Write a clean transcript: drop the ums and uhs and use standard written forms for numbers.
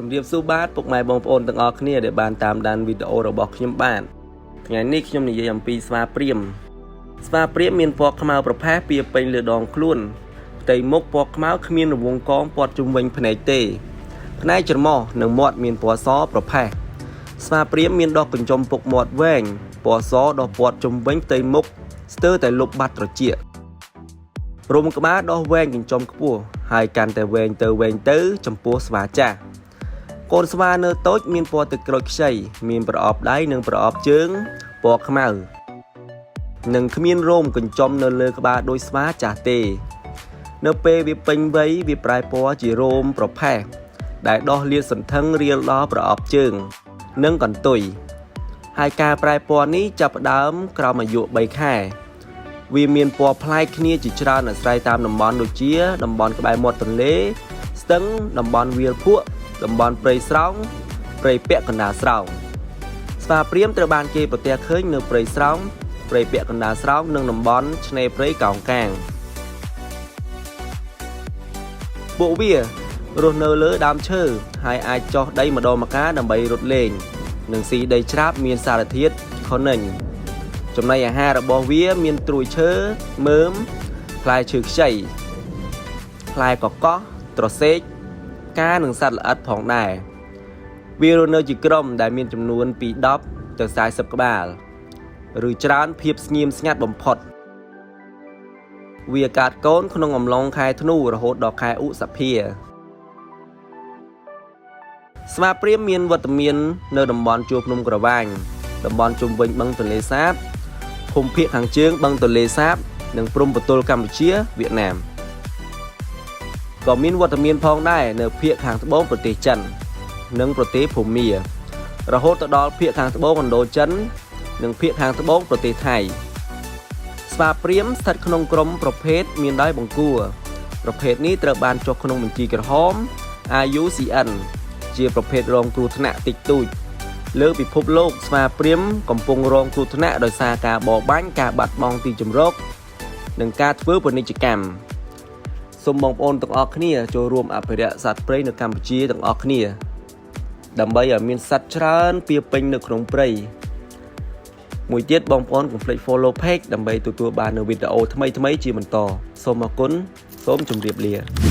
ជំរាបសួរបាទពុកម៉ែបងប្អូនទាំងអស់គ្នាដែលបានតាមដានវីដេអូរបស់ខ្ញុំបាទថ្ងៃនេះខ្ញុំនិយាយអំពីស្វាព្រាមស្វាព្រាមមានពណ៌ខ្មៅប្រផេះពៀពេញលើដងខ្លួនផ្ទៃមុខពណ៌ខ្មៅគ្មានរង្វង់កងព័ទ្ធជុំវិញភ្នែកទេផ្នែកច្រមុះនិងមាត់មានពណ៌សប្រផេះស្វាព្រាមមានដុះកញ្ចុំពុកមាត់វែងពណ៌សដុះព័ទ្ធជុំវិញផ្ទៃមុខស្ទើរតែលុបបាត់ត្រចៀករោមក្បាលដុះវែងកញ្ចុំខ្ពស់ហើយកាន់តែវែងទៅវែងទៅចំពោះស្វាចាស់ កូនស្វានៅតូចមានពណ៌ទឹកក្រូចខ្ចីមានប្រអប់ដៃនិងប្រអប់ជើងពណ៌ខ្មៅនិងគ្មានរោមកញ្ចុំនៅលើក្បាលដូចស្វាចាស់ទេ នៅពេលវាពេញវ័យវាប្រែពណ៌ជារោមប្រផេះដែលដោះលាតសន្ធឹងរៀលដល់ប្រអប់ជើង និងកន្ទុយហើយការប្រែពណ៌នេះចាប់ផ្ដើមក្រោមអាយុ3ខែវាមានពណ៌ប្លែកគ្នាជាច្រើនអាស្រ័យតាមតំបន់ដូចជាតំបន់ក្បែរមាត់ទន្លេស្ទឹងតំបន់វាលភក់តំបន់ព្រៃស្រោងព្រៃពាក់កណ្ដាលស្រោងស្វាព្រាមត្រូវបានគេប្រទះឃើញនៅព្រៃស្រោងព្រៃពាក់កណ្ដាលស្រោងនិងតំបន់ឆ្នេរព្រៃកោងកាងពួកវារស់នៅលើដើមឈើហើយអាចចុះដីម្ដងម្កាលដើម្បីរត់លេងនិងស៊ីដីច្រាបមានសារធាតុខូនិញចំណីអាហាររបស់វាមានត្រួយឈើមើមផ្លែឈើខ្ចីផ្លែកកោះត្រសេកផ្កានិងសត្វល្អិតផងដែរវារស់នៅជាក្រុមដែលមានចំនួនពី10ទៅ40ក្បាលឬច្រើនភាពស្ងៀមស្ងាត់បំផុតវាកើតកូនក្នុងអំឡុងខែធ្នូរហូតដល់ខែឧសភាស្វាព្រាមមានវត្តមាននៅតំបន់ជួរភ្នំក្រវាញតំបន់ជុំវិញបឹងទន្លេសាបភូមិភាគខាងជើងបឹងទន្លេសាបនិងព្រំប្រទល់កម្ពុជាវៀតណាមក៏មានវត្តមានផងដែរនៅភាគខាងត្បូងប្រទេសចិននិងប្រទេសភូមារហូតទៅដល់ភាគខាងត្បូងឥណ្ឌូចិននិងភាគខាងត្បូងប្រទេសថៃស្វាព្រាមស្ថិតក្នុងក្រុមប្រភេទមានដៃបង្គួរប្រភេទនេះត្រូវបានចុះក្នុងបញ្ជីក្រហម IUCN ជាប្រភេទរងគ្រោះថ្នាក់តិចតួចលើពិភពលោកស្វាព្រាមកំពុងរងគ្រោះថ្នាក់ដោយសារការបរបាញ់ការបាត់បង់ទីជម្រកនិងការធ្វើពាណិជ្ជកម្មសូមបងប្អូនទាំងអស់គ្នាចូលរួមអភិរក្សសត្វព្រៃនៅកម្ពុជាទាំងអស់គ្នាដើម្បីឲ្យមានសត្វច្រើនពាពេញនៅក្នុងព្រៃមួយទៀតបងប្អូនកុំភ្លេច follow page ដើម្បីទទួលបាននូវវីដេអូថ្មីៗជាបន្តសូមអរគុណសូមជម្រាបលា។